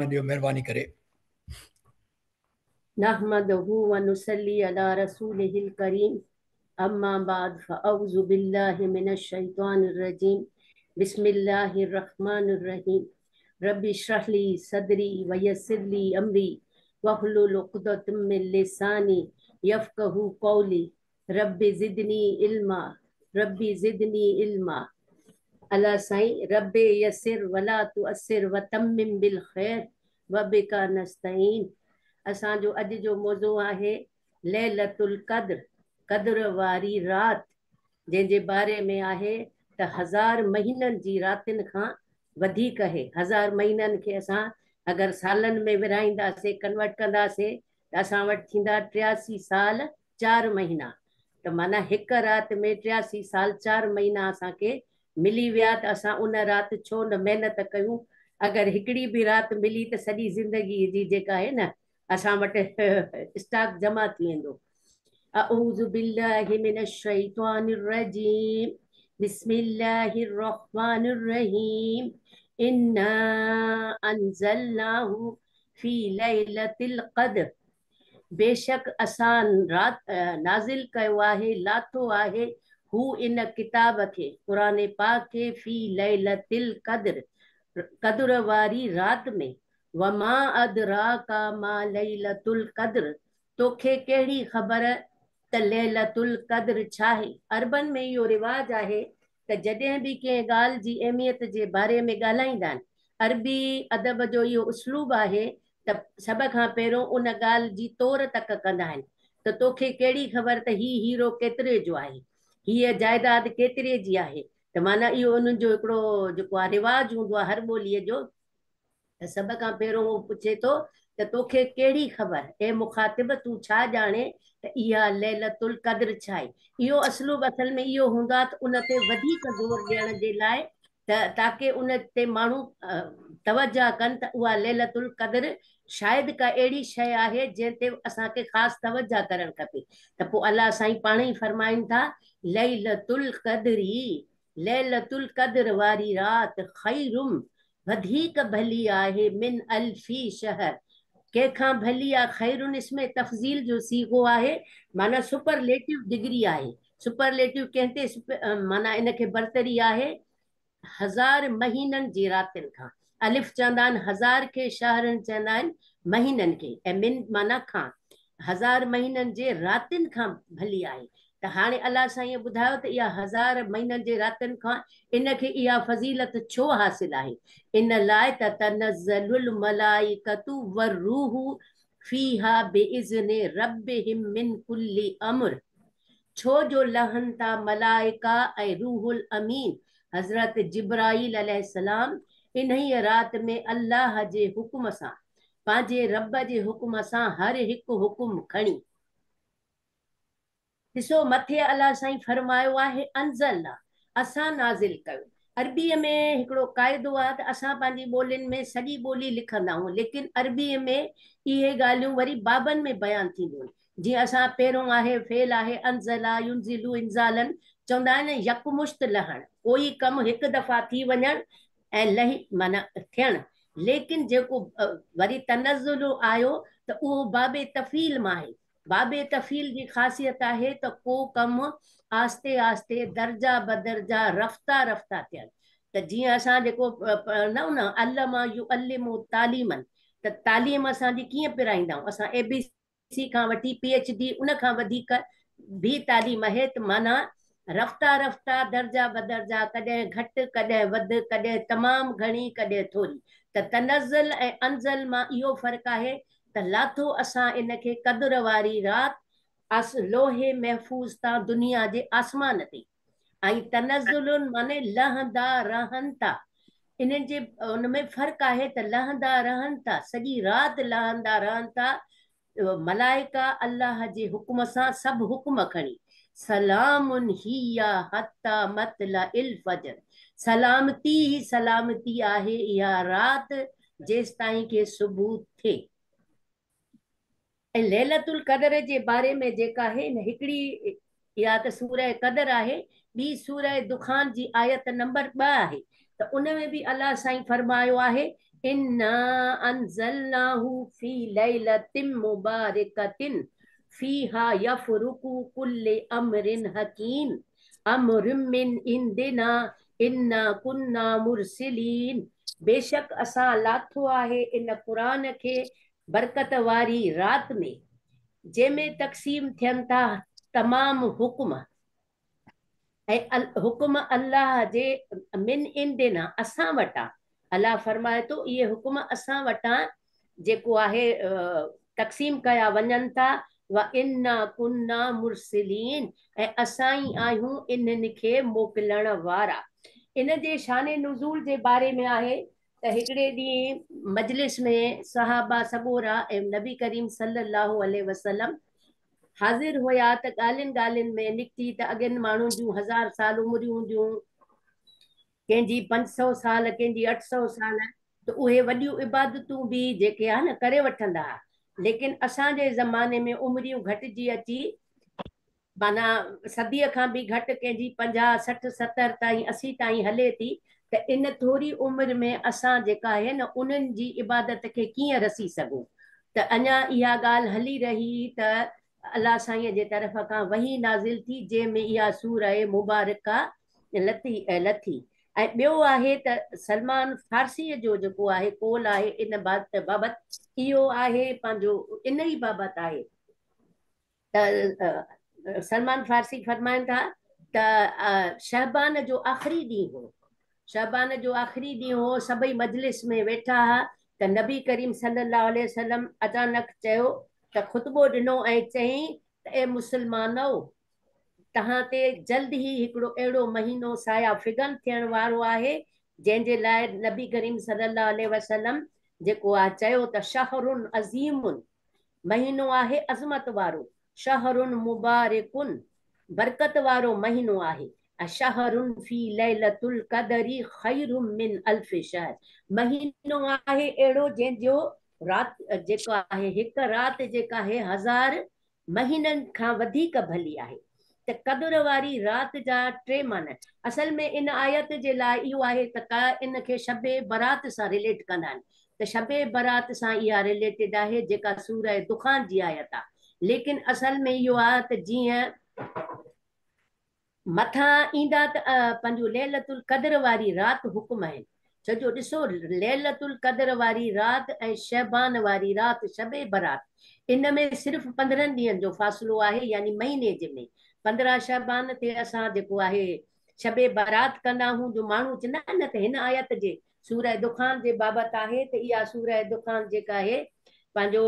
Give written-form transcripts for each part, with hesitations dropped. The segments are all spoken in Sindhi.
ڏيو مهرباني ڪري. نحمده ونصلي على رسوله الڪريم اما بعد فاعوذ بالله من الشيطان الرجيم بسم الله الرحمن الرحيم رب اشرح لي صدري ويسر لي امري واحلل عقدة من لساني يفقهوا قولي رب زدني علما رب زدني علما. الله سائين رب يسر ولا تعسر وتمم بالخير وبک نستعين. اسان جو اڄ جو موضوع آهي ليلة القدر، قدر واري رات، جنهن جي باري ۾ آهي ته 1000 مهينن جي راتن کان وڌيڪ آهي. 1000 مهينن کي اسان اگر سالن ۾ ورهائينداسين، ڪنورٽ ڪنداسين ته اسان وٽ ٿيندا 83 سال 4 مهينا. ته معنيٰ هڪ رات ۾ 83 سال 4 مهينا اسان کي ملي ويا ته اسان ان رات ڇو نه محنت ڪيون. اگر هڪڙي به رات ملي ته سڄي زندگي جي جيڪا آهي نه اسان وٽ اسٽاڪ جمع ٿي ويندو. اعوذ بالله من الشيطان الرجيم بسم الله الرحمن الرحيم انا انزلناه في ليلة القدر. بيشڪ اسان رات نازل ڪيو آهي، لاٿو آهي هو ان ڪتاب کي، قرآن پاڪ کي، في ليلة القدر، قدر واري رات ۾. وما ادراک ما ليلة القدر، توکي ڪهڙي خبر ته ليلة القدر ڇا آهي. عربن ۾ اهو رواج آهي ته جڏهن به ڪنهن ڳالهه جي اهميت جي باري ۾ ڳالهائيندا آهن، عربي ادب جو اهو اسلوب آهي ته سڀ کان پهريون ان ڳالهه جي تور تڪ ڪندا آهن ته توکي ڪهڙي خبر ته هي هيرو ڪيتري جو آهي، هيء جائداد ڪيتري جي آهي. ته معنيٰ اهو انهن جو هڪڙو جيڪو آهي رواج هوندو آهي هر ٻوليء جو. ته سڀ کان پهريون هو پڇي ٿو ته توکي ڪهڙي خبر، اي مخاطب، تون ڇا ڄاڻي ته اها ليلة القدر ڇا آهي؟ اهو اسلوب اصل ۾ اهو هوندو آهي ته ان تي وڌيڪ زور ڏيڻ جي لاء ته تاڪه ان تي ماڻهو توجه ڪن ته اها ليلة القدر شايد ڪا اهڙي شيء آهي جنهن تي اسان کي خاص توجه ڪرڻ کپي. ته پوء الله سائين پاڻ ئي فرمائن ٿا ليلة القدر، ليلة القدر واري رات، خير وڌيڪ ڀلي آهي، من الف شهر، ڪنهن کان ڀلي آهي؟ خير اسم تفضيل جو صيغو آهي، معنيٰ سپرليٽو ڊگري آهي. سپرليٽو ڪنهن تي معنيٰ ان کي برتري آهي؟ 1000 مهينن جي راتين کان. الف چوندا آهن 1000 کي، شهرن چوندا آهن مهينن کي، ۽ من معنيٰ کان، 1000 مهينن جي راتين کان ڀلي آهي. ته هاڻي الله سائينء ٻڌايو ته اها 1000 مهينن جي راتين کان ان کي اها فضيلت ڇو حاصل آهي؟ ان لاء ته تنزل الملائڪة والروح فيها باذن ربهم من ڪل امر، ڇو جو لهن ٿا ملائڪا ۽ روح الامين حضرت جبرائيل عليه السلام انهيء رات ۾ الله جي حڪم سان، پنهنجي رب جي حڪم سان هر هڪ حڪم کڻي. ڏسو مٿي الله سائين فرمايو آهي انزلنا، اسان نازل ڪيو. عربيء ۾ هڪڙو قاعدو آهي ته اسان پنهنجي ٻولين ۾ سڄي ٻولي لکندا آهيون، ليڪن عربيء ۾ اهي ڳالهيون وري بابن ۾ بيان ٿينديون آهن. جيئن اسان پهريون آهي فعل آهي انزل ينزل انزالا چوندا آهن نه يڪمشت لهڻ، ڪوئي ڪم هڪ دفعا ٿي وڃڻ ۽ لهي معنيٰ ٿيڻ، ليڪن جيڪو وري تنزل آيو ته اهو باب تفعيل مان آهي. باب تفعيل جي خاصيت آهي ته ڪو ڪم آهستي آهستي درجا بدرجا رفته رفته ٿيڻ. ته جيئن اسان جيڪو پڙهندا آهيون نه علم يعلم تعليما، ته تعليم اسان جي ڪيئن پرائيندا آهيون، اسان اي بي سي کان وٺي پي ايڇ ڊي ان کان وڌيڪ به تعليم آهي ته معنيٰ رفته رفته درجا بدرجا ڪڏهن گهٽ ڪڏهن وڌ ڪڏهن تمام گهڻي ڪڏهن ٿوري. ته تنزل ۽ انزل مان اهو فرق آهي ته لاٿو اسان ان کي قدر واري رات لوح محفوظ تان دنيا جي آسمان تي ۽ تنزل معني لهندا رهن ٿا. انهن جي ان ۾ فرق آهي ته لهندا رهن ٿا، سڄي رات لهندا رهن ٿا ملائڪا الله جي حڪم سان سڀ حڪم کڻي. سلام هي حتي مطلع الفجر، سلامتي ئي سلامتي آهي اها رات جيستائين ڪي صبح ٿئي. ۽ ليلة القدر جي باري ۾ جيڪا آهي نه هڪڙي اها ته سورة قدر آهي، ٻي سورة دخان جي آيت نمبر 2 آهي ته ان ۾ به الله سائين فرمايو آهي انا انزلناه في ليلة مبارڪة فيها يفرق ڪل امر حڪيم امر من عندنا انا ڪنا مرسلين بيشڪ اسان لاٿو آهي ان قرآن کي برڪت واري رات ۾، جنهن ۾ تقسيم ٿين ٿا تمام حڪم ۽ حڪم الله جي من عندنا اسان وٽان، الله فرمائي ٿو اهي حڪم اسان وٽان جيڪو آهي تقسيم ڪيا وڃن ٿا، وانا ڪنا مرسلين ۽ اسان ئي آهيون انهن کي موڪلڻ وارا. ان جي شان نزول جي باري ۾ آهي ته هڪڙي ڏينهن مجلس ۾ صحابه سڳورا ۽ نبي ڪريم صلي الله عليه وسلم حاضر هيا ته ڳالهين ڳالهين ۾ نڪتي ته اڳين ماڻهن جون هزار سال عمريون هونديون، ڪنهن جي 500 سال، ڪنهن جي 800 سال، ته اهي وڏيون عبادتون به جيڪي آهي نه ڪري وٺندا ها، ليڪن اسان جي زماني ۾ عمريون گهٽجي اچي معنيٰ صديء کان به گهٽ، ڪنهن جي 50، 60، 70 تائين، 80 تائين هلي ٿي، ته ان ٿوري عمر ۾ اسان جيڪا آهي نه انهن جي عبادت کي ڪيئن رسي سگهون؟ ته اڃا اها ڳالهه هلي رهي هئي ته الله سائينء جي طرف کان وحي نازل ٿي جنهن ۾ اها سوره مبارڪه لٿي ۽ ٻيو آهي ته سلمان فارسيء جو جيڪو آهي قول آهي ان بابت اهو آهي پنهنجو ان ئي بابت آهي ته سلمان فارسي فرمائن ٿا ته شعبان جو آخري ڏينهن هو، شعبان جو آخري ڏينهن هو، سڀئي مجلس ۾ ويٺا ها ته نبي ڪريم صلي الله عليه وسلم اچانڪ چيو ته خطبو ڏنو ۽ چيائين ته اي مسلمانؤ! توهان تي جلد ئي هڪڙو اهڙو مهينو سايه فگن ٿيڻ وارو آهي جنهن جي لاء نبي ڪريم صلي الله عليه وسلم جيڪو آهي چيو ته شهر عظيم مهينو آهي عظمت وارو، شهر مبارڪ برڪت وارو مهينو آهي ۽ شهر في ليلة القدر خير من الف شهر مهينو آهي اهڙو جنهن جو رات جيڪو آهي هڪ رات جيڪا آهي هزار مهينن کان وڌيڪ ڀلي آهي ته قدر واري رات جا ٽي معنيٰ اصل ۾ ان آيت جي لاء اهو آهي ته ڪا ان کي شب برات سان رليٽ ڪندا آهن ته شب برات سان اها رليٽيڊ آهي جيڪا سوره دخان جي آيت آهي ليڪن اصل ۾ اهو آهي ته جيئن مٿان ايندا ته پنهنجو ليلة القدر واري رات حڪم آهن ڇو جو ڏسو ليلة القدر واري رات ۽ شعبان واري رات شب برات ان ۾ صرف 15 ڏينهن جو فاصلو آهي يعني مهيني جي ۾ 15 شعبان تي اسان جيڪو آهي شب برات ڪندا آهيون جو ماڻهو چوندا آهن نه ته هن آيت جي سوره دخان جي بابت آهي ته اها سوره دخان جيڪا آهي پنهنجو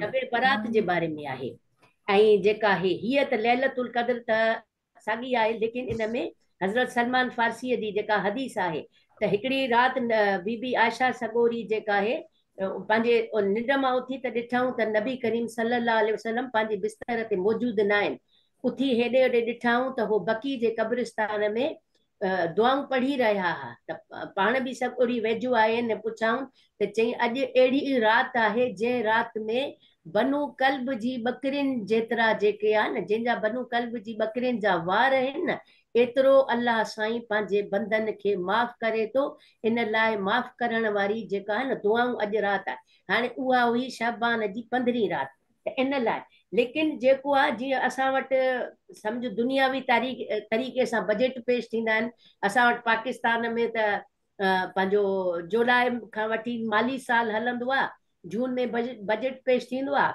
شب برات جي باري ۾ آهي ۽ جيڪا آهي هيء ته ليلة القدر ته ساڳي آهي ليڪن ان ۾ حضرت سلمان فارسيء جي جيڪا حديث آهي ته هڪڙي رات بي بي عائشه سڳوري جيڪا آهي پنهنجي ننڊ مان اٿي ته ڏٺائون ته نبي ڪريم صلي الله عليه وسلم پنهنجي بستر تي موجود ناهن اٿي هيڏي هوڏي ڏٺائون ته هو بقيع جي قبرستان ۾ دعائون پڙهي رهيا ها ته پاڻ به سڳوري ويجهو آين ۽ پڇائون ته چئين اڄ اهڙي رات آهي جنهن رات ۾ بنو ڪلب جي ٻڪرين جيترا جيڪي آهن نه جنهن جا بنو ڪلب جي ٻڪرين جا وار آهن نه ايترو الله سائين پنهنجي بندن کي معاف ڪري ٿو ان لاء معاف ڪرڻ واري جيڪا آهي نه دعائون اڄ رات آهي هاڻي اها هئي شعبان جي 15 رات ته ان لاء ليڪن جيڪو آ جيئن اسان وٽ سمجهه دنياوي تاريخ طريقي سان بجيٽ پيش ٿيندا آهن اسان وٽ پاڪستان ۾ ته پنهنجو جولاء کان وٺي مالي سال هلندو آ جون ۾ بجيٽ پيش ٿيندو آ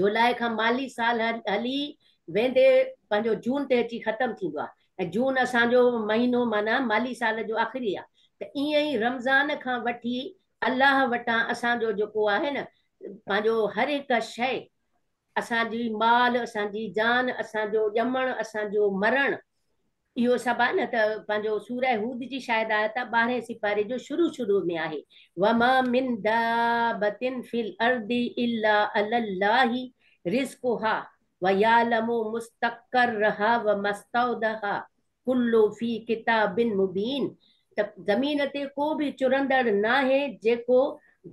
جولاء کان مالي سال هلي ويندي پنهنجو جون تي اچي ختم ٿيندو آ ۽ جون اسان جو مهينو معنيٰ مالي سال جو آخري آ ته ائين ئي رمضان کان وٺي الله وٽان اسان جو جيڪو آهي نه پنهنجو هر هڪ شيء اسان جي مال اسان جي جان اسان جو ڄمڻ اسان جو مرڻ اهو سڀ آهي نه ته پنهنجو سوره هود جي شايد آيت آهي 12 سپاري جو شروع شروع ۾ آهي وما من دابة في الارض الا علي الله رزقها ويعلم مستقرها ومستودعها ڪل في ڪتاب مبين ته زمين تي ڪو به چرندڙ ناهي جيڪو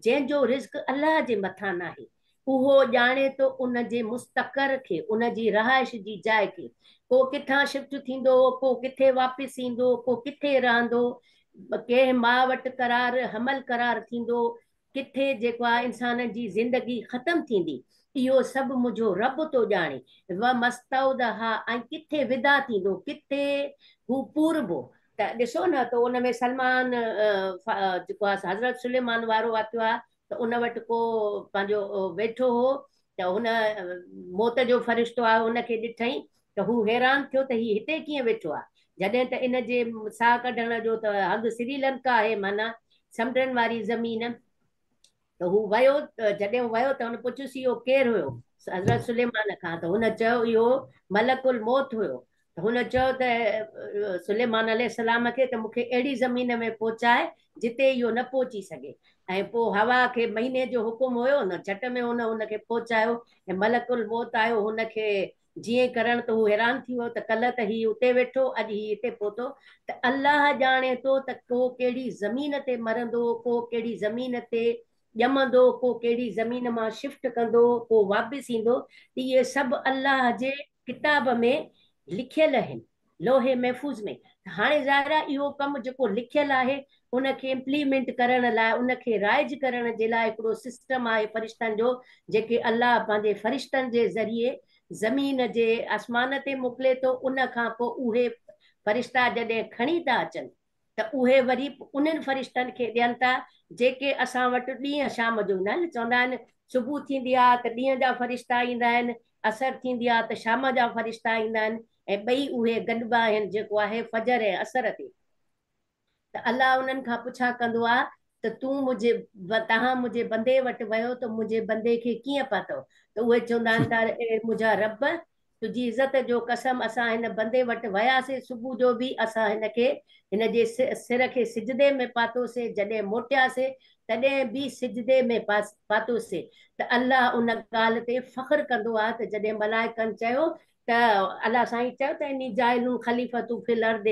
جنهن جو رزق الله جي مٿان ناهي اهو ڄاڻي ٿو ان جي مستقر کي ان جي رهائش جي جاء کي ڪو ڪٿان شفٽ ٿيندو ڪو ڪٿي واپس ايندو ڪو ڪٿي رهندو ڪنهن ماء وٽ قرار حمل قرار ٿيندو، ڪٿي جيڪو آهي انسان جي زندگي ختم ٿيندي، اهو سڀ منهنجو رب ٿو ڄاڻي. ومستودعها ۽ ڪٿي وداع ٿيندو، ڪٿي هو پوربو. ته ڏسو نه ته ان ۾ سلمان جيڪو آهي حضرت سليمان وارو واقعو آهي ته ان وٽ ڪو پنهنجو ويٺو هو ته هن موت جو فرشتو آيو ان کي ڏٺائين ته هو حيران ٿيو ته هي هتي ڪيئن ويٺو آهي جڏهن ته ان جي ساهه ڪڍڻ جو ته هنڌ سري لنڪا آهي معنيٰ سمنڊن واري زمين. ته هو ويو، جڏهن هو ويو ته هن پڇيس اهو ڪير هيو؟ حضرت سليمان کان ته هن چيو اهو ملڪ الموت هيو. ته هن چيو ته سليمان عليه السلام کي ته مون کي اهڙي زمين ۾ پهچاء جتي اهو نه پهچي سگهي ۽ پوء هوا کي مهيني جو حڪم هيو نه جهٽ ۾ هن هن کي پهچايو ۽ ملڪ الموت آيو هن کي جيئن ڪرڻ ته هو حيران ٿي ويو ته ڪلهه ته هي اتي ويٺو اڄ هي هتي پهتو ته الله ڄاڻي ٿو ته ڪو ڪهڙي زمين تي مرندو ڪو ڪهڙي زمين تي ڄمندو ڪو ڪهڙي زمين مان شفٽ ڪندو ڪو واپس ايندو ته اهي سڀ الله جي ڪتاب ۾ لکيل آهن لوح محفوظ ۾ ته هاڻي ظاهر آهي اهو ڪم جيڪو لکيل آهي ان کي امپليمينٽ ڪرڻ لاء ان کي رائج ڪرڻ جي لاء هڪڙو سسٽم آهي فرشتن جو جيڪي الله پنهنجي فرشتن جي ذريعي زمين جي آسمان تي موڪلي ٿو ان کان پوء اهي فرشتا جڏهن کڻي ٿا اچن ته اهي وري انهن فرشتن کي ڏين ٿا جيڪي اسان وٽ ڏينهن شام جو ايندا آهن. چوندا آهن صبح ٿيندي آهي ته ڏينهن جا فرشتا ايندا آهن، عصر ٿيندي آهي ته شام جا فرشتا ايندا آهن ۽ ٻئي اهي گڏبا آهن جيڪو آهي فجر ۽ عصر تي. ته الله انهن کان پڇا ڪندو آهي ته تون منهنجي توهان منهنجي بندي وٽ ويو ته منهنجي بندي کي ڪيئن پاتو؟ ته اهي چوندا آهن ته اي منهنجا رب! تنهنجي عزت جو قسم اسان هن بندي وٽ وياسين صبح جو به اسان هن کي هن جي سر کي سجدي ۾ پاتوسين جڏهن موٽياسين تڏهن به سجدي ۾ پاتوسين ته الله ان ڳالهه تي فخر ڪندو آهي ته جڏهن ملائڪن چيو ته الله سائين چيو ته اني جاعل خليفة في الارض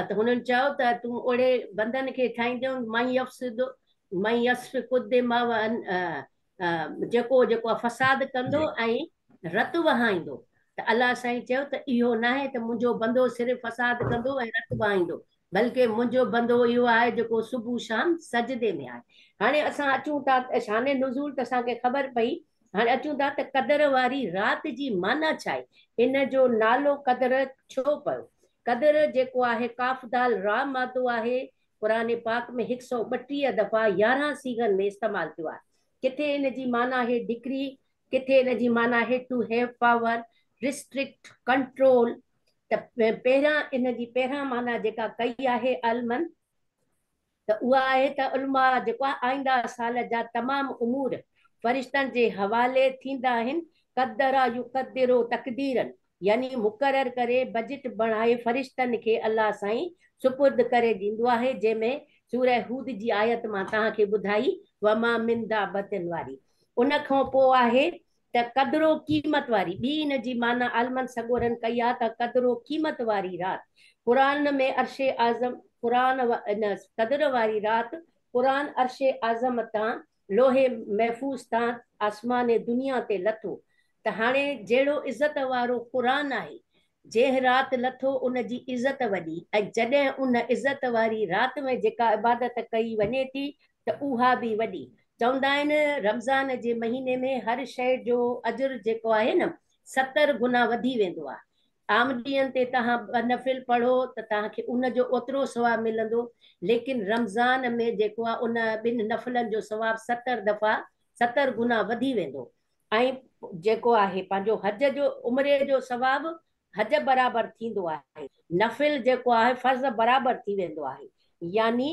ته هنن چيو ته تون اهڙي بندن کي ٺاهيندين من يفسد من يسفڪ الدماء جيڪو جيڪو فساد ڪندو ۽ رت وهائيندو ته الله سائين چيو ته اهو ناهي ته منهنجو بندو صرف فساد ڪندو ۽ رت وهائيندو بلڪه منهنجو بندو اهو آهي جيڪو صبح شام سجدي ۾ آهي. هاڻي اسان اچون ٿا شان نزول ته اسان کي خبر پئي هاڻي اچون ٿا ته قدر واري رات جي معنيٰ ڇا آهي؟ ان جو نالو قدر ڇو پيو؟ قدر جيڪو آهي قاف دال را مادو آهي قرآن پاڪ ۾ هڪ سؤ 32 دفعا 11 صيغن ۾ استعمال ٿيو آهي. ڪٿي ان جي معنيٰ آهي ڊڪري، ڪٿي ان جي معنيٰ آهي to have power, restrict, control ته پهريان ان جي پهريان معنيٰ جيڪا ڪئي آهي عالمن ته اها آهي ته علماء جيڪو آهي آئنده سال جا تمام امور فرشتن جي حوالي ٿيندا آهن، قدر يقدر تقديرا يعني مقرر ڪري بجيٽ بڻائي فرشتن کي الله سائين سپرد ڪري ڏيندو آهي جنهن ۾ سوره هود جي آيت مان توهان کي ٻڌائي وما من دابة واري ان کان پوء آهي ته قدر و قيمت واري ٻي ان جي معنيٰ عالمن سڳورن ڪئي آهي ته قدر و قيمت واري رات قرآن ۾ عرش اعظم قرآن ان قدر واري رات قرآن عرش اعظم تان لوح محفوظ تان آسمان دنيا تي لٿو ته هاڻي جهڙو عزت وارو قرآن آهي، جنهن رات لٿو ان جي عزت وڏي ۽ جڏهن ان عزت واري رات ۾ جيڪا عبادت ڪئي وڃي ٿي ته اها به وڏي. چوندا آهن رمضان جي مهيني ۾ هر شيء جو اجر جيڪو آهي نه 70 گنا وڌي ويندو آهي. عام ڏينهن تي توهان ٻه نفل پڙهو ته توهان کي ان جو اوترو ثواب ملندو ليڪن رمضان ۾ جيڪو آهي ان ٻن نفلن جو ثواب 70 دفعا 70 گنا وڌي ويندو ۽ جيڪو آهي پنهنجو حج جو عمري جو ثواب حج برابر ٿيندو آهي نفل جيڪو آهي فرض برابر ٿي ويندو آهي يعني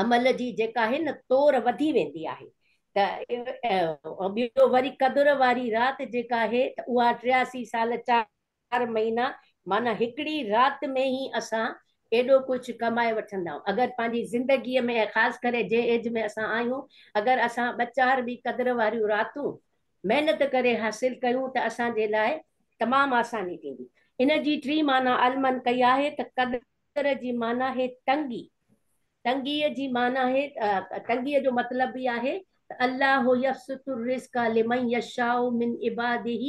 عمل جي جيڪا آهي نه تور وڌي ويندي آهي ته ٻيو وري قدر واري رات جيڪا آهي ته اها 83 سال 4 مهينا معنيٰ هڪڙي رات ۾ ئي اسان ايڏو ڪجهه ڪمائي وٺندا آهيون اگر پنهنجي زندگيء ۾ ۽ خاص ڪري جنهن ايج ۾ اسان آهيون اگر اسان ٻه چار به قدر واريون راتون محنت ڪري حاصل ڪيون ته اسان جي لاء تمام آساني ٿيندي. ان جي ٽين معنيٰ عالمن ڪئي آهي ته قدر جي معنيٰ آهي تنگي. تنگيء جي معنيٰ آهي تنگيء جو مطلب به آهي ته الله يبسط الرزق لمن يشاء من عباده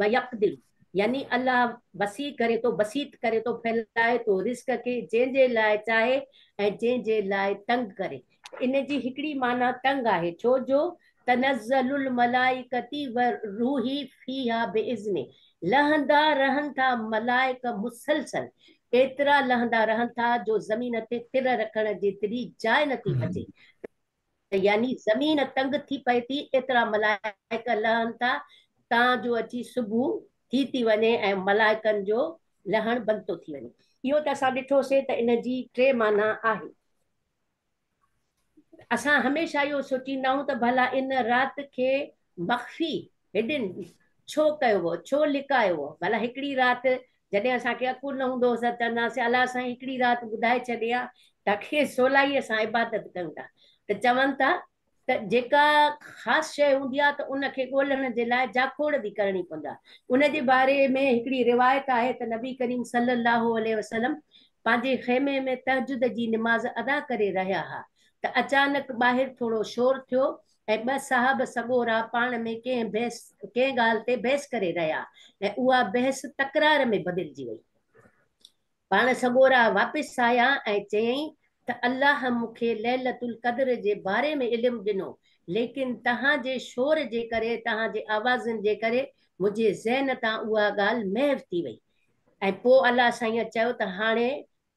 ويقدر يعني الله وسيع ڪري ٿو، بسيط ڪري ٿو، ڦهلائي ٿو رزق کي جنهن جي لاء چاهي ۽ جنهن جي لاء تنگ ڪري. ان جي هڪڙي معنيٰ تنگ آهي، ڇو جو تنزل الملائڪة والروح فيها باذنه لهندا رهن ٿا ملائڪ مسلسل، ايترا لهندا رهن ٿا جو زمين تي تر رکڻ جيتري جاء نٿي بچي. يعني زمين تنگ ٿي پئي ٿي، ايترا ملائڪ لهن ٿا، تان جو اچي صبح ٿي ٿي وڃي ۽ ملائڪن جو لهڻ بند ٿو ٿي وڃي. اهو ته اسان ڏٺوسين ته ان جي ٽي معنيٰ آهي. اسان هميشه اهو سوچيندا آهيون ته ڀلا ان رات کي مخفي، Hidden، ڇو ڪيو ويو، ڇو لڪايو ويو؟ ڀلا هڪڙي رات جڏهن اسان کي عقل نه هوندو هو ته چوندا هئاسين الله سائين هڪڙي رات ٻڌائي ڇڏي ها ته کي سولائيء سان عبادت ڪيون ٿا ته چون ٿا ته جيڪا خاص شيء هوندي آهي ته ان کي ڳولڻ جي لاء جاکوڙ به ڪرڻي پوندي آهي. ان جي باري ۾ هڪڙي روايت آهي ته نبي ڪريم صلي الله عليه وسلم پنهنجي خيمي ۾ تهجد جي نماز ادا ڪري رهيا ها ته اچانڪ ٻاهر ٿورو شور ٿيو ۽ ٻه صاحب سڳورا پاڻ ۾ ڪنهن بحث ڪنهن ڳالهه تي بحث ڪري رهيا ۽ اها بحث تڪرار ۾ بدلجي وئي. پاڻ سڳورا واپس آيا ۽ چيائين ته الله مون کي ليلة القدر جي باري ۾ علم ڏنو ليڪن توهان جي شور جي ڪري توهان جي آوازن جي ڪري منهنجي ذهن تان اها ڳالهه محو ٿي وئي ۽ پوء الله سائينء چيو ته هاڻي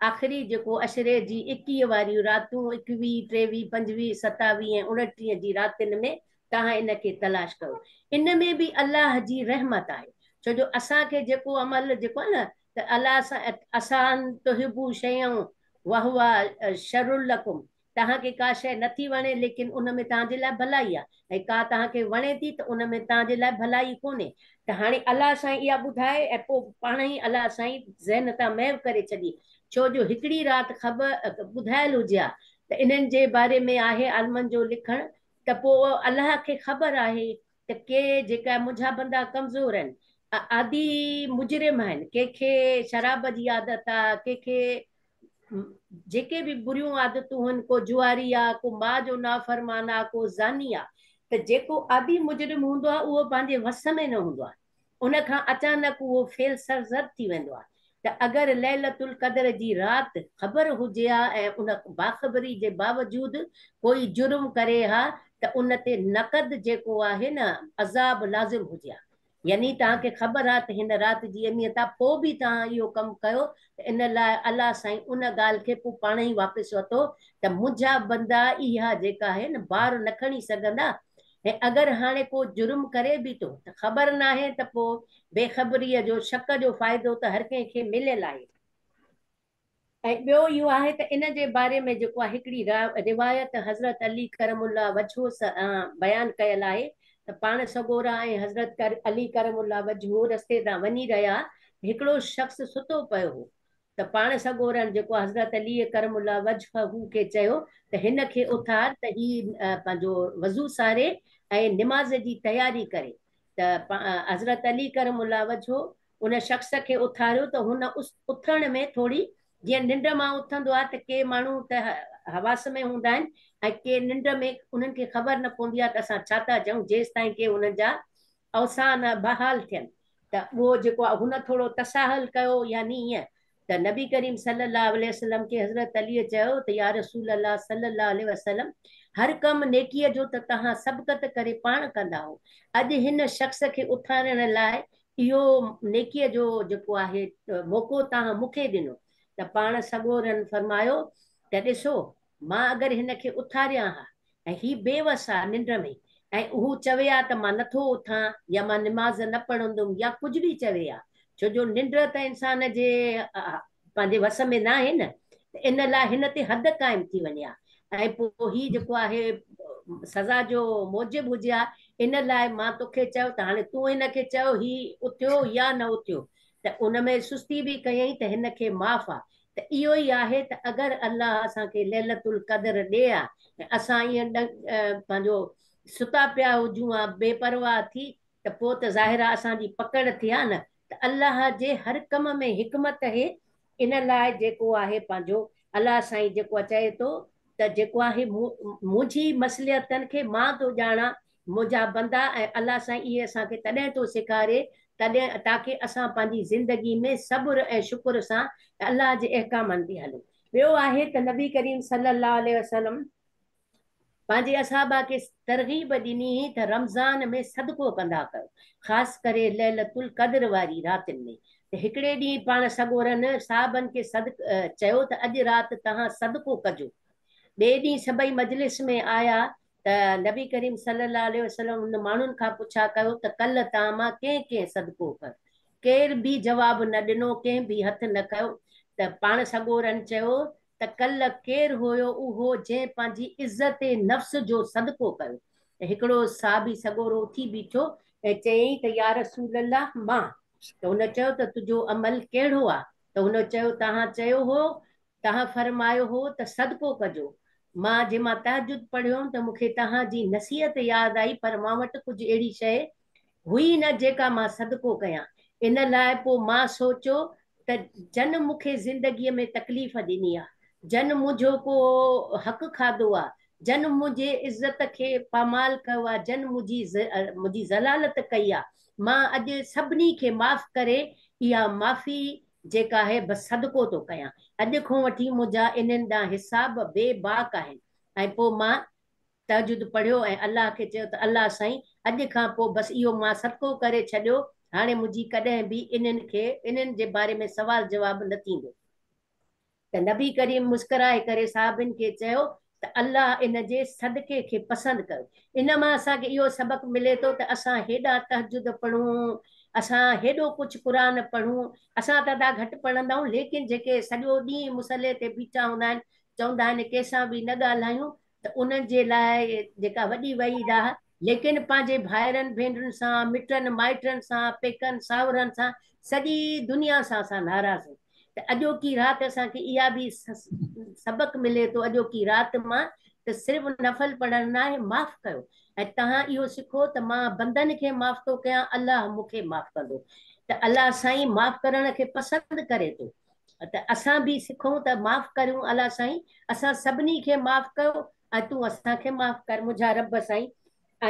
آخري جيڪو عشري جي 21 واريون راتون، 21، 23، 25، 27 ۽ 29 جي راتين ۾ توهان ان کي تلاش ڪيو. ان ۾ به الله جي رحمت آهي. ڇو جو اسان کي جيڪو عمل جيڪو آهي نه ته الله سان عسيٰ ان تحبوا شيئا وهو شر لڪم توهان کي ڪا شيء نه ٿي وڻي ليڪن ان ۾ توهان جي لاء ڀلائي آهي ۽ ڪا توهان کي وڻي ٿي ته ان ۾ توهان جي لاء ڀلائي ڪونهي ته هاڻي الله سائين اها ٻڌائي ۽ پوء پاڻ ئي الله سائين ذهن تان محو ڪري ڇڏي ڇو جو هڪڙي رات خبر ٻڌايل هجي ها ته انهن جي باري ۾ آهي عالمن جو لکڻ ته پوء الله کي خبر آهي ته ڪي جيڪا منهنجا بندا ڪمزور آهن عادي مجرم آهن ڪنهن کي شراب جي عادت آهي ڪنهن کي جيڪي به بريون عادتون هن، ڪو جواري آ، ڪو ماء جو نافرمان آ، ڪو زاني آ، ته جيڪو عادي مجرم هوندو آ اهو پنهنجي وس ۾ نه هوندو آ، ان کان اچانڪ اهو فعل سرزد ٿي ويندو آ، ته اگر ليلة القدر جي رات خبر هجي ها ۽ ان باخبري جي باوجود ڪوئي جرم ڪري ها ته ان تي نقد جيڪو آهي نه عذاب لازم هجي ها. يعني توهان کي خبر آ ته هن رات جي اهميت آ پوء به توهان اهو ڪم ڪيو ته ان لاء الله سائين ان ڳالهه کي پوء پاڻ ئي واپس ورتو ته منهنجا بندا اها جيڪا آهي نه بار نه کڻي سگهندا ۽ اگر هاڻي ڪو جرم ڪري به ٿو ته خبر ناهي ته پوء بي خبريء جو شڪ جو فائدو ته هر ڪنهن کي مليل آهي. ۽ ٻيو اهو آهي ته ان جي باري ۾ جيڪو آهي هڪڙي روايت حضرت علي ڪرم الله وجهه سان بيان ڪيل آهي ته پاڻ سڳورا ۽ حضرت علي ڪرم الله وجهه رستي تان وڃي رهيا ته هڪڙو شخص ستو پيو هو ته پاڻ سڳورن جيڪو حضرت علي ڪرم الله وجهه کي چيو ته هن کي اٿار ته هي پنهنجو وضو ساري ۽ نماز جي تياري ڪري ته حضرت علي ڪرم الله وجهه ان شخص کي اٿاريو ته هن اٿڻ ۾ ٿوري جيئن ننڊ مان اٿندو آهي ته ڪي ماڻهو ته حواس ۾ هوندا آهن ۽ ڪي ننڊ ۾ انهن کي خبر نه پوندي آهي ته اسان ڇا ٿا چئون جيستائين ڪي انهن جا اوسان بحال ٿين ته اهو جيڪو آهي هن ٿورو تساهل ڪيو يعني ائين ته نبي ڪريم صلي الله عليه وسلم کي حضرت عليء چيو ته يا رسول الله صلي الله عليه وسلم هر ڪم نيڪيء جو ته توهان سبقت ڪري پاڻ ڪندا هو اڄ هن شخص کي اٿارڻ لاء اهو نيڪيء جو جيڪو آهي موقعو توهان مون کي ڏنو ته پاڻ سڳورن فرمايو ته ڏسو مان اگر هن کي اٿاريان ها ۽ هي بي وس آ ننڊ ۾ ۽ هو چوي ها ته مان نٿو اٿان يا مان نماز نه پڙهندم يا ڪجهه به چوي ها ڇو جو ننڊ ته انسان جي پنهنجي وس ۾ ناهي نه ته ان لاء هن تي حد قائم ٿي وڃي ها ۽ پوء هي جيڪو آهي سزا جو موجب هجي ها ان لاء مان توکي چيو ته هاڻي تون هن کي چئو هي اٿيو يا نه اٿيو ته ان ۾ سستي به ڪيائين ته هن کي معاف آ ته اهو ئي آهي ته اگر الله اسان کي ليلة القدر ڏي ها ۽ اسان ائين پنهنجو ستا پيا هجون ها بي پرواهه ٿي ته پوء ته ظاهر آ اسان جي پڪڙ ٿئي ها نه ته الله جي هر ڪم ۾ حڪمت اهي ان لاء جيڪو آهي پنهنجو الله سائين جيڪو چئي ٿو ته جيڪو آهي منهنجي مصلحتن کي مان ٿو ڄاڻان منهنجا بندا ۽ الله سائين اهي اسان کي تڏهن ٿو سيکاري تڏهن تاڪه اسان پنهنجي زندگي ۾ صبر ۽ شڪر سان الله جي احڪامن تي هلون. ٻيو آهي ته نبي ڪريم صلي الله عليه وسلم پنهنجي اصحابه کي ترغيب ڏني هئي ته رمضان ۾ صدقو ڪندا ڪيو، خاص ڪري ليلة القدر واري راتين ۾. ته هڪڙي ڏينهن پاڻ سڳورن صحابن کي چيو ته اڄ رات توهان صدقو ڪجو. ٻئي ڏينهن سڀئي مجلس ۾ آيا ته نبي ڪريم صلي الله عليه وسلم ان ماڻهن کان پڇا ڪيو ته ڪلهه توهان مان ڪنهن ڪنهن صدقو ڪيو؟ ڪير به جواب نه ڏنو، ڪنهن به هٿ نه کنيو ته پاڻ سڳورن چيو ته ڪلهه ڪير هيو اهو جنهن پنهنجي عزت نفس جو صدقو ڪيو؟ ته هڪڙو صحابي سڳورو اٿي بيٺو ۽ چيائين ته يا رسول الله مان! ته هن چيو ته تنهنجو عمل ڪهڙو آ؟ ته هن چيو توهان چيو هو، توهان فرمايو هو ته صدقو ڪجو. مان جي مان تهجد پڙهيو ته مون کي توهان جي نصيحت ياد آئي پر مان وٽ ڪجهه اهڙي شيء هئي نه جيڪا مان صدقو ڪيان. ان لاء پوء مان سوچيو ته جن مون کي زندگيء ۾ تڪليف ڏني آ، جن منهنجو ڪو حق کاڌو آ، جن منهنجي عزت کي پامال ڪيو آ، جن منهنجي ذلالت ڪئي آ، مان اڄ سڀني کي معاف ڪري اها معافي جيڪا آهي بس صدقو ٿو ڪيان. اڄ کان وٺي منهنجا انهن ڏانهن حساب بي باڪ آهن. ۽ پوء مان تهجد پڙهيو ۽ الله کي چيو ته الله سائين اڄ کان پوء بس اهو مان صدقو ڪري ڇڏيو، هاڻي منهنجي ڪڏهن به انهن کي انهن جي باري ۾ سوال جواب نه ٿيندو. ته نبي ڪريم مسڪرائي ڪري صحابين کي چيو ته الله ان جي صدقي کي پسند ڪيو. ان مان اسان کي اهو سبق ملي ٿو ته اسان هيڏا تهجد پڙهون، اسان هيڏو ڪجهه قرآن پڙهون، اسان ته ادا گهٽ پڙهندا آهيون ليڪن جيڪي سڄو ڏينهن مصلي تي بيٺا هوندا آهن، چوندا آهن ڪنهن سان به نه ڳالهايون ته انهن جي لاء جيڪا وڏي وعيد آهي، ليڪن پنهنجي ڀائرن ڀينرن سان، مٽن مائٽن سان، پيڪن ساهرن سان، سڄي دنيا سان اسان ناراض آهيون ته اڄوڪي رات اسان کي اها به سبق ملي ٿو اڄوڪي رات مان ته صرف نفل پڙهڻ ناهي معاف ڪيو ۽ توهان اهو سکو ته مان بندن کي معاف ٿو ڪيان الله مون کي معاف ڪندو ته الله سائين معاف ڪرڻ کي پسند ڪري ٿو ته اسان به سکون ته معاف ڪريون الله سائين اسان سڀني کي معاف ڪيو ۽ تون اسان کي معاف ڪر منهنجا رب سائين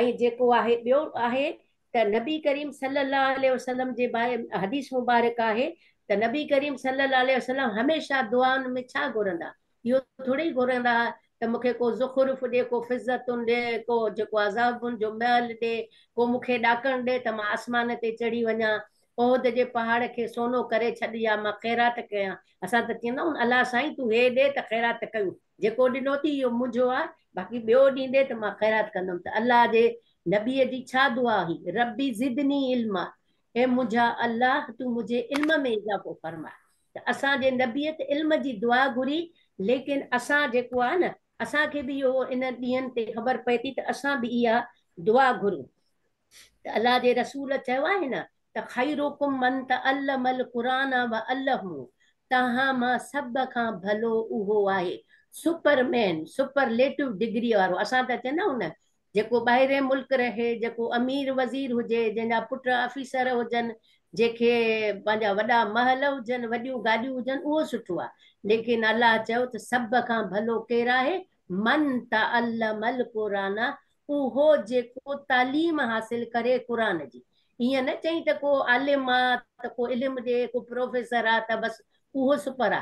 ۽ جيڪو آهي ٻيو آهي ته نبي ڪريم صلي الله عليه وسلم جي باري حديث مبارڪ آهي ته نبي ڪريم صلي الله عليه وسلم هميشه دعائن ۾ ڇا گهرندا اهو ٿوري ئي گهرندا ته مون کي ڪو زخرف ڏي ڪو فضتون ڏي ڪو جيڪو آ ذهبن جو محل ڏي ڪو مون کي ڏاڪڻ ڏي ته مان آسمان تي چڙهي وڃان احد جي پهاڙ کي سونو ڪري ڇڏ يا مان خيرات ڪيان. اسان ته چوندا آهيون الله سائين تون هي ڏي ته خيرات ڪيون. جيڪو ڏنو ٿي اهو منهنجو آ باقي ٻيو ڏيندي ته مان خيرات ڪندم ته الله جي نبيء جي ڇا دعا هئي ربي زدني علما اي منهنجا الله تون منهنجي علم ۾ اضافو فرماء ته اسان جي نبيء ته علم جي دعا گهري ليڪن اسان جيڪو آ نه اسان کي به اهو انهن ڏينهن تي خبر پئي ٿي ته اسان به اها دعا گهرون. ته الله جي رسول چيو آهي نه ته خيرڪم من تعلم القرآن وعلمه توهان مان سڀ کان ڀلو اهو آهي سپر مين سپرليٽو ڊگري وارو اسان ته چوندا آهيون نه جيڪو ٻاهرين ملڪ رهي جيڪو امير وزير هجي جنهن جا پٽ آفيسر هجن جنهن کي پنهنجا وڏا محل هجن وڏيون گاڏيون هجن اهو سٺو آهي ليڪن الله چيو ته سڀ کان ڀلو ڪير آهي من تعلم القرآن اهو جيڪو تعليم حاصل ڪري قرآن جي. ائين نه چئين ته ڪو عالم آ ته ڪو علم ڏي، ڪو پروفيسر آ ته بس اهو سپر آ.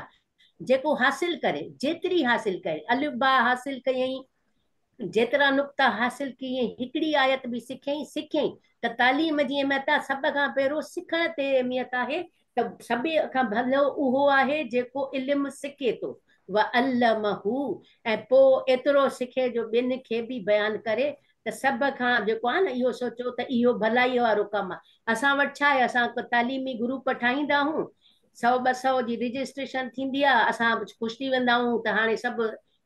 جيڪو حاصل ڪري، جيتري حاصل ڪري، الف با حاصل ڪيائين، جيترا نقطا حاصل ڪيائين، هڪڙي آيت به سکيائين، سکيائين ته تعليم جي اهميت آ، سڀ کان پهريون سکڻ تي اهميت آهي ته سڀ کان ڀلو اهو آهي جيڪو علم سکي ٿو، وعلمه، ۽ پوء ايترو سکي جو ٻين کي به بيان ڪري ته سڀ کان جيڪو آهي نه اهو سوچو ته اهو ڀلائي وارو ڪم آهي. اسان وٽ ڇا آهي اسان تعليمي گروپ ٺاهيندا آهيون سئو ٻه سئو جي رجسٽريشن ٿيندي آهي اسان خوش ٿي ويندا آهيون ته هاڻي سڀ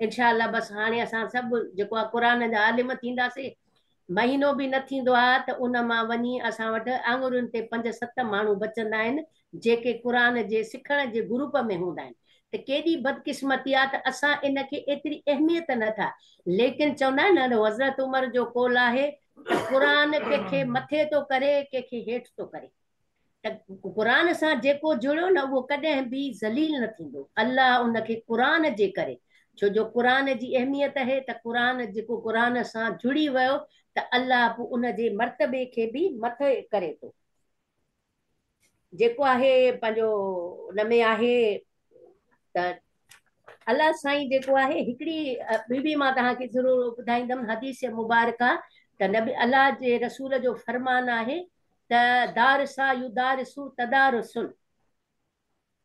انشاء الله بس هاڻي اسان سڀ جيڪو آهي قرآن جا عالم ٿينداسين مهينو به نه ٿيندو آهي ته ان مان وڃي اسان وٽ آڱرين تي پنج ست ماڻهو بچندا آهن جيڪي قرآن جي سکڻ جي گروپ ۾ هوندا آهن ته ڪيڏي بدقسمتي آهي ته اسان ان کي ايتري اهميت نه ٿا ليڪن چوندا آهن نه حضرت عمر جو قول آهي ته قرآن ڪنهن کي مٿي ٿو ڪري ڪنهن کي هيٺ ٿو ڪري. ته قرآن سان جيڪو جڙيو نه اهو ڪڏهن به ذليل نه ٿيندو الله ان کي قرآن جي ڪري ڇو جو قرآن جي اهميت اهي ته قرآن جيڪو قرآن سان جڙي ويو ته الله پوء ان جي مرتبي کي به مٿي ڪري ٿو. جيڪو آهي پنهنجو ان ۾ آهي ته الله سائين جيڪو آهي هڪڙي ٻي به مان توهان کي ضرور ٻڌائيندم حديث مبارڪه ته نبي الله جي رسول جو فرمان آهي ته دارسا يدارسو تدارسن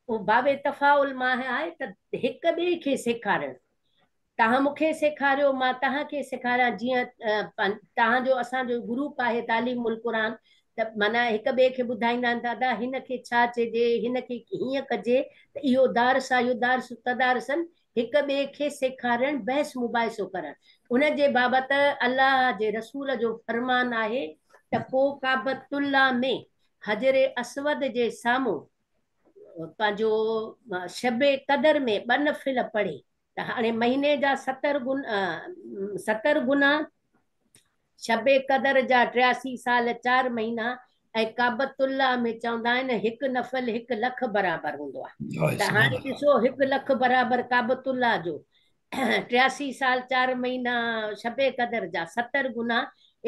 اهو باب تفاعل مان آهي ته هڪ ٻئي کي سيکارڻ. توهان مون کي سيکاريو مان توهان کي سيکاريان جيئن توهان جو اسان جو گروپ آهي تعليم القرآن ته معنيٰ هڪ ٻئي کي ٻڌائيندا آهن ته ادا هن کي ڇا چئجي هن کي هيئن ڪجي ته اهو دارسا يدارس تدارسن هڪ ٻئي کي سيکارڻ بحث مباحثو ڪرڻ ان جي بابت الله جي رسول جو فرمان آهي ته ڪو ڪعبة الله ۾ حجر اسود جي سامهون پنهنجو شب قدر ۾ ٻه نفل پڙهي ته هاڻي مهيني جا 70 گنا 70 گنا شب قدر جا 83 سال 4 مهينا ۽ ڪعبة الله ۾ چوندا آهن هڪ نفل 1 لک برابر هوندو آهي ته هاڻي ڏسو 1 لک برابر ڪعبة الله جو 83 سال 4 مهينا شب قدر جا 70 گنا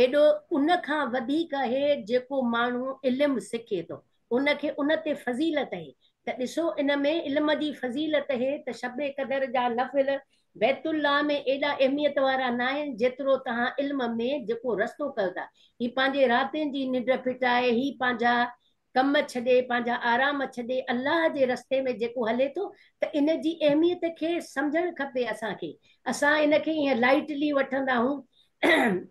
ايڏو ان کان وڌيڪ آهي جيڪو ماڻهو علم سکي ٿو ان کي ان تي فضيلت اهي ته ڏسو ان ۾ علم جي فضيلت اهي ته شب قدر جا نفل بيت الله ۾ ايڏا اهميت وارا ناهن جيترو توهان علم ۾ جيڪو رستو ڪيو ٿا. هي پنهنجي راتين جي ننڊ ڦٽائي، هي پنهنجا ڪم ڇڏي، پنهنجا آرام ڇڏي الله جي رستي ۾ جيڪو هلي ٿو ته ان جي اهميت کي سمجهڻ کپي اسان کي. اسان ان کي ائين لائيٽلي وٺندا هون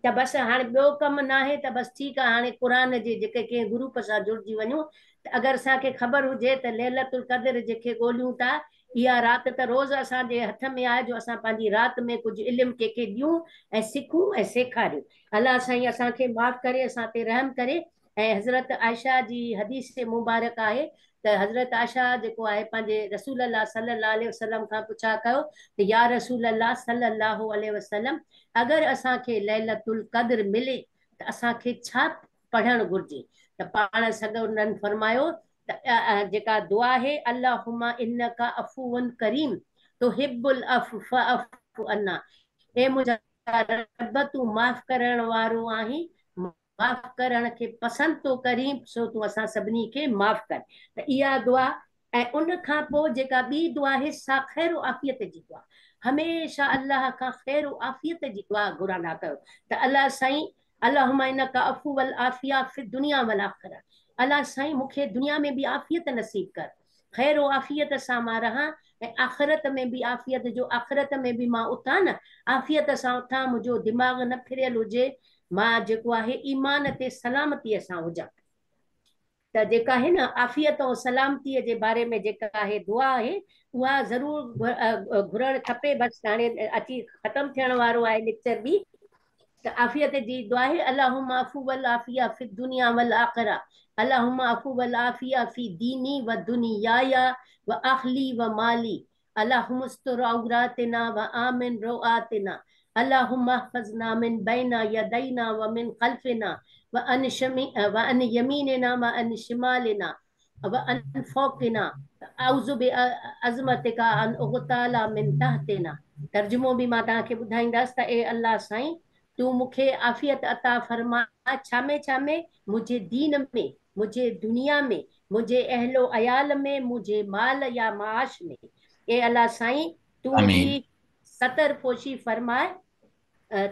ته بس هاڻي ٻيو ڪم ناهي ته بس ٺيڪ آهي هاڻي قرآن جي جيڪي ڪنهن گروپ سان جڙجي وڃون ته اگر اسان کي خبر هجي ته ليلة القدر جنهن کي ڳوليون ٿا اها رات ته روز اسان جي هٿ ۾ آهي جو اسان پنهنجي رات ۾ ڪجهه علم ڪنهن کي ڏيون ۽ سکون ۽ سيکاريون. الله سائين اسان کي معاف ڪري اسان تي رحم ڪري. ۽ حضرت عائشه جي حديث مبارڪ آهي ته حضرت عائشه جيڪو آهي پنهنجي رسول الله صلي الله عليه وسلم کان پڇا ڪيو ته يا رسول الله صلي الله عليه وسلم اگر اسان کي ليلة القدر ملي ته اسان کي ڇا پڙهڻ گهرجي ته پاڻ سڳورن فرمايو ته جيڪا دعا آهي اللهم انک عفو ڪريم تحب العفو فاعف عنا اي منهنجا رب تون معاف ڪرڻ وارو آهين معاف ڪرڻ کي پسند ٿو ڪرين سو تون اسان سڀني کي معاف ڪر ته اها دعا ۽ ان کان پوء جيڪا ٻي دعا آهي سا خير و عافيت جي دعا هميشه الله کان خير و عافيت جي دعا گهرندا ڪيو ته الله سائين اللهم انک عفو والعافيه في الدنيا والآخره الله سائين مون کي دنيا ۾ به عافيت نصيب ڪر خير و عافيت سان مان رهان ۽ آخرت ۾ به عافيت جو آخرت ۾ به مان اٿان نه عافيت سان اٿان منهنجو دماغ نه ڦريل هجي مان جيڪو آهي ايمان تي سلامتيء سان هجان ته جيڪا آهي نه عافيت ۽ سلامتيء جي باري ۾ جيڪا آهي دعا آهي اها ضرور گهرڻ کپي. بس هاڻي اچي ختم ٿيڻ وارو آهي ليڪچر به ته عافيت جي دعا آهي اللهم عفو والعافيه في الدنيا والآخره اللهم عفو والعافيه في ديني ودنياي واهلي ومالي اللهم استر عوراتنا وآمن روعاتنا اللهم احفظنا من بين يدينا ومن خلفنا وعن يميننا وعن شمالنا وعن فوقنا اعوذ بعظمتک ان اغتال من تحتنا ترجمو به مان توهان کي ٻڌائيندس ته اي الله سائين تون مون کي عافيت عطا فرماء ڇا ۾ ڇا ۾ منهنجي دين ۾ منهنجي دنيا ۾ منهنجي اهل و عيال ۾ منهنجي مال يا معاش ۾ اي الله سائين تون هي ستر پوشي فرماء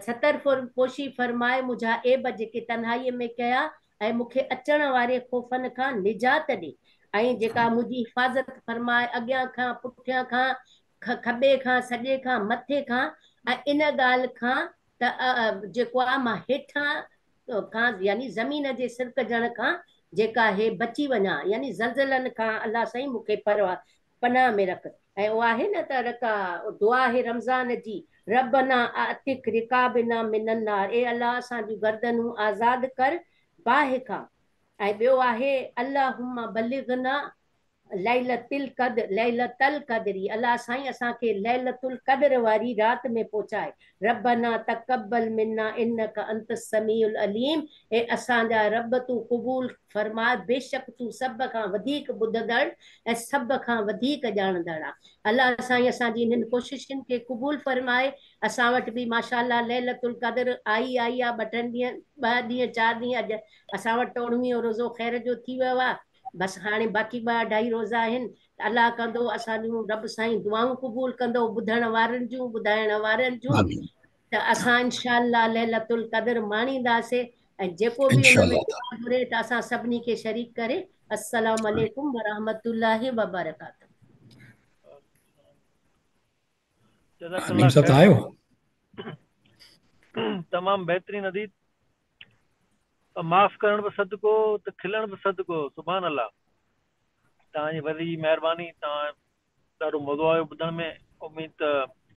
ستر پوشي فرماء منهنجا عيب جيڪي تنهائيء ۾ ڪيا ۽ مون کي اچڻ واري خوفن کان نجات ڏي ۽ جيڪا منهنجي حفاظت فرماء اڳيان کان پٺيان کان کٻي کان سڄي کان مٿي کان ۽ ان ڳالهه کان ته جيڪو آ مان هيٺان کان يعني زمين جي سرڪجڻ کان جيڪا هي بچي وڃان يعني زلزلن کان الله سائين مون کي پناهه ۾ رک ۽ اها آهي نه ته رڪا دعا آهي رمضان جي ربنا اعتق رقابنا من النار اي الله اسان جون گردنون آزاد ڪر باهه کان ۽ ٻيو آهي اللهم بلغنا ليلة القدر ليلة القدر الله سائين اسان کي ليلة القدر واري رات ۾ پهچائي ربنا تقبل منا انك انت السميع العليم اي اسان جا رب تون قبول فرماء بيشڪ تون سڀ کان وڌيڪ ٻڌندڙ ۽ سڀ کان وڌيڪ ڄاڻندڙ آ الله سائين اسان جي انهن ڪوششن کي قبول فرمائي اسان وٽ به ماشاءالله ليلة القدر آئي آئي آ ٻه ٽن ڏينهن ٻه ڏينهن چار ڏينهن اڄ اسان وٽ ته اڻويهون روزو خير جو ٿي ويو آ. بس هاڻي باقي ٻه اڍائي روزا آهن ته الله ڪندو اسان جون رب سائين دعائون قبول ڪندو ٻڌڻ وارن جون ٻڌائڻ وارن جون آمين ته اسان انشاء الله ليلة القدر ماڻينداسي ۽ جيڪو به انشاء ان ۾ الله دعا گهري ته اسان سڀني کي شريڪ ڪري. السلام عليڪم ورحمة الله وبرڪاته. جزاڪ نعيم الله صاحب خير. توهان آهيو؟ تمام بهترين ادي. معاف ڪرڻ به صدقو ته کلڻ به صدقو. سبحان الله. توهان جي وڏي مهرباني. توهان ڏاڍو مزو آيو ٻڌڻ ۾. اميد ته